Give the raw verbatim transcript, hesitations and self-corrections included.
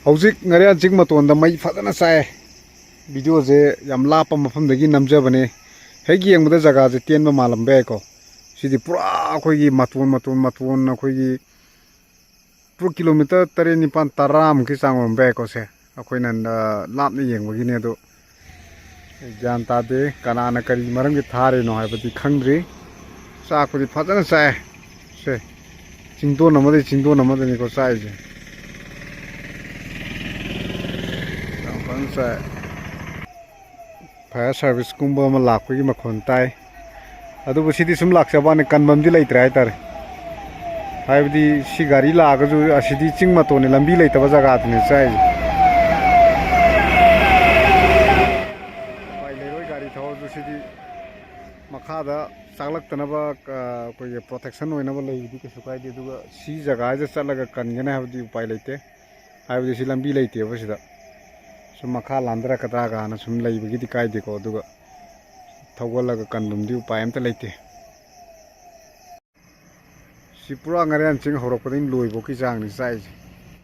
ꯍꯧꯖꯤꯛ ꯉꯥꯔꯤꯌꯥꯟ ꯆꯤꯡ ꯃꯇꯣꯟꯗ ꯃꯩ ꯐꯖꯅ ꯆꯥꯛꯑꯦ꯫ ꯚꯤꯗꯤꯑꯣꯁꯦ ꯌꯥꯝ ꯂꯥꯞꯄ ꯃꯐꯝꯗꯒꯤ ꯅꯝꯖꯕꯅꯦ꯫ ꯍꯦꯛ ꯌꯦꯡꯕꯗ ꯖꯒꯥꯁꯦ ꯇꯦꯟꯕ ꯃꯥꯜꯂꯝꯕ ꯌꯥꯏꯀꯣ꯫ ꯁꯤꯗꯤ ꯄꯨꯔꯥ ꯑꯩꯈꯣꯏꯒꯤ ꯃꯇꯣꯟ, ꯃꯇꯣꯟ, ꯃꯇꯣꯟ, ꯑꯩꯈꯣꯏꯒꯤ ꯄꯨꯔꯥ ꯀꯤꯂꯣꯃꯤꯇꯔ ꯇꯔꯦꯠ, ꯅꯤꯄꯥꯜ, ꯇꯔꯥꯃꯨꯛꯀꯤ ꯆꯥꯡ ꯑꯣꯏꯔꯝꯕ ꯌꯥꯏꯀꯣ꯫ ꯁꯦ ꯑꯩꯈꯣꯏꯅ, ꯑ, ꯂꯥꯞꯅ ꯌꯦꯡꯕꯒꯤꯅꯦ ꯑꯗꯣ꯫ ꯒ꯭ꯌꯥꯟ ꯇꯥꯗꯦ ꯀꯅꯥꯅ ꯀꯔꯤ ꯃꯔꯝꯒꯤ ꯊꯥꯔꯤꯅꯣ ꯍꯥꯏꯕꯗꯤ ꯈꯪꯗ꯭ꯔꯤ꯫ ꯆꯥꯛꯄꯨꯗꯤ ꯐꯖꯅ ꯆꯥꯏ꯫ ꯁꯦ, ꯆꯤꯡꯗꯣꯟ ꯑꯃꯗꯒꯤ ꯆꯤꯡꯗꯣꯟ ꯑꯃꯗꯅꯤꯀꯣ ꯆꯥꯛꯏꯁꯦ꯫ ꯌꯥꯝ ꯐꯖꯅ ꯆꯥꯏ꯫ Fire service ꯀꯨꯝꯕ ꯑꯃ ꯂꯥꯛꯄꯒꯤ ꯃꯈꯣꯟ ꯇꯥꯏ꯫ ꯑꯗꯨꯕꯨ ꯁꯤꯗꯤ ꯁꯨꯝ ꯂꯥꯛꯆꯕ ꯋꯥꯅꯤ, ꯀꯟꯐꯝꯗꯤ ꯂꯩꯇ꯭ꯔꯦ ꯍꯥꯏꯇꯥꯔꯦ꯫ ꯍꯥꯏꯕꯗꯤ ꯁꯤ ꯒꯥꯔꯤ ꯂꯥꯛꯑꯒꯁꯨ ꯑꯁꯤꯗꯤ ꯆꯤꯡ ꯃꯇꯣꯟꯅꯤ, ꯂꯝꯕꯤ ꯂꯩꯇꯕ ꯖꯒꯥꯗꯨꯅꯤ ꯆꯥꯛꯏꯁꯦ꯫ ꯎꯄꯥꯏ ꯂꯩꯔꯣꯏ ꯒꯥꯔꯤ ꯊꯧꯔꯁꯨ꯫ ꯁꯤꯗꯤ ꯃꯈꯥꯗ ꯆꯥꯛꯂꯛꯇꯅꯕ, ꯑ, ꯑꯩꯈꯣꯏꯒꯤ protection ꯑꯣꯏꯅꯕ ꯂꯩꯕꯗꯤ ꯀꯩꯁꯨ ꯀꯥꯏꯗꯦ, ꯑꯗꯨꯒ ꯁꯤ ꯖꯒꯥꯁꯤꯗ ꯆꯠꯂꯒ ꯀꯟꯒꯅꯤ ꯍꯥꯏꯕꯗꯤ ꯎꯄꯥꯏ ꯂꯩꯇꯦ꯫ ꯍꯥꯏꯕꯗꯤ ꯁꯤ ꯂꯝꯕꯤ ꯂꯩꯇꯦꯕ ꯁꯤꯗ꯫ ꯁꯨꯝ ꯃꯈꯥ ꯂꯥꯟꯊꯔꯛꯀꯗ꯭ꯔꯥ ꯀꯥꯏꯅ ꯁꯨꯝ ꯂꯩꯕꯒꯤꯗꯤ ꯀꯥꯏꯗꯦꯀꯣ, ꯑꯗꯨꯒ ꯊꯧꯒꯠꯂꯒ ꯀꯟꯐꯝꯗꯤ ꯎꯄꯥꯏ ꯑꯝꯇ ꯂꯩꯇꯦ꯫ ꯁꯤ ꯄꯨꯔꯥ ꯉꯥꯔꯤꯌꯥꯟ ꯆꯤꯡ ꯍꯧꯔꯛꯄꯗꯒꯤ ꯂꯣꯏꯕꯧꯀꯤ ꯆꯥꯡꯅꯤ ꯆꯥꯛꯏꯁꯦ꯫